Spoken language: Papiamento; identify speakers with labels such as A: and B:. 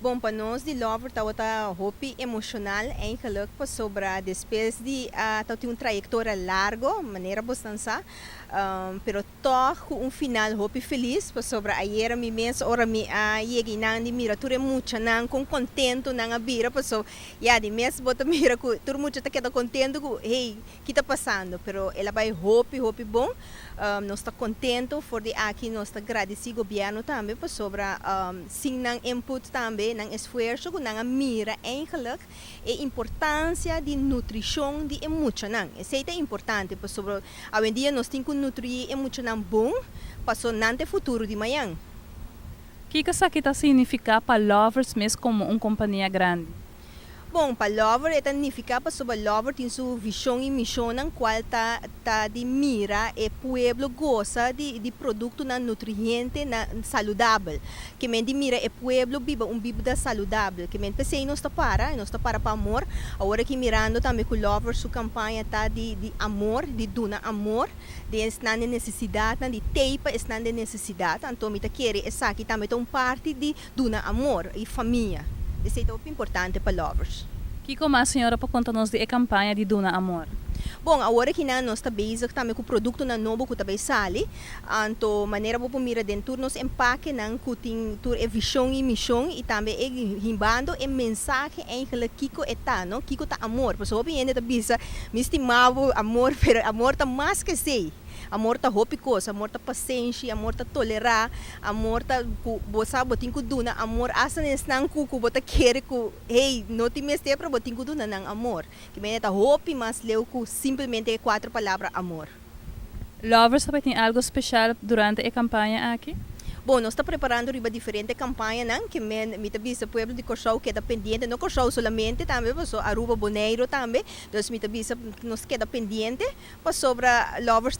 A: Bon, pa nos di Lovers tabata hopi emocional eigenlijk, pasobra despues di un trayectoria largo, manera bo sa, pero toch un final hopi feliz, pasobra ayera mi mes ora mi a yega nan di mira tur mucha nan con contento nan a bira, paso ya di mes bo ta mira cu tur mucha ta keda contento cu, hey, kico ta pasando? Pero el a bay hopi hopi bon. Nos ta contento for di aki, nos ta gradici gobierno tambe pasobra sin nan input tambe, nan esfuerso cu nan a mira eigenlijk e importancia di nutricion di muchanan. Esey ta importante pasobra awendia nos tin cu nutri e muchanan bon paso nan ta futuro di mañan.
B: Kico esaki ta significa pa Lovers mes como un compania grandi?
A: Bon, pa Lovers e ta significa pasobra Lovers tin su vision y mision, cual ta di mira e pueblo goza di productonan nutriente na saludabel. Kiermen di mira e pueblo biba un bida saludabel. Kiermen p'esey nos ta para, nos ta para pa amor. Awor aki mirando tambe cu Lovers su campaña ta di amor, di duna amor, di esnan den necesidad, di t'ey pa esnan den necesidad. Anto mi ta kere esaki tambe ta un parti di duna amor y famia. Esey ta importante pa Lovers.
B: Kico mas señora por conta nos di e campaña di Duna Amor?
A: Bon, awor aki nos ta bezig tambe cu productonan nobo cu tambe sali. Anto, manera bo mira den tur nos empakenan cu tin tur e vision y mision y tambe e hibando e mensahe eigenlijk kico e ta, no? Kico ta amor. Pasobra hopi hende ta bisa, "Mi stima bo, amor", pero amor ta mas cu esey. Amor ta hopi cos, amor ta pasenshi, amor ta tolera, amor ta bo sa bo tin cu duna amor hasta esnan cu bo ta kere cu, hey, no tin mester, pero bo tin cu duna nan amor. Kiermen ta hopi mas leu cu simplemente cuatro palabra amor.
B: Lovers tambe tin algo special durante e campaña aki?
A: Bon, nos ta preparando riba diferente campañanan, kiermen mi ta bisa pueblo di Corsou keda pendiente, no Corsou solamente tambe, paso Aruba, Boneiro tambe, dus mi ta bisa nos keda pendiente, pasobra Lovers.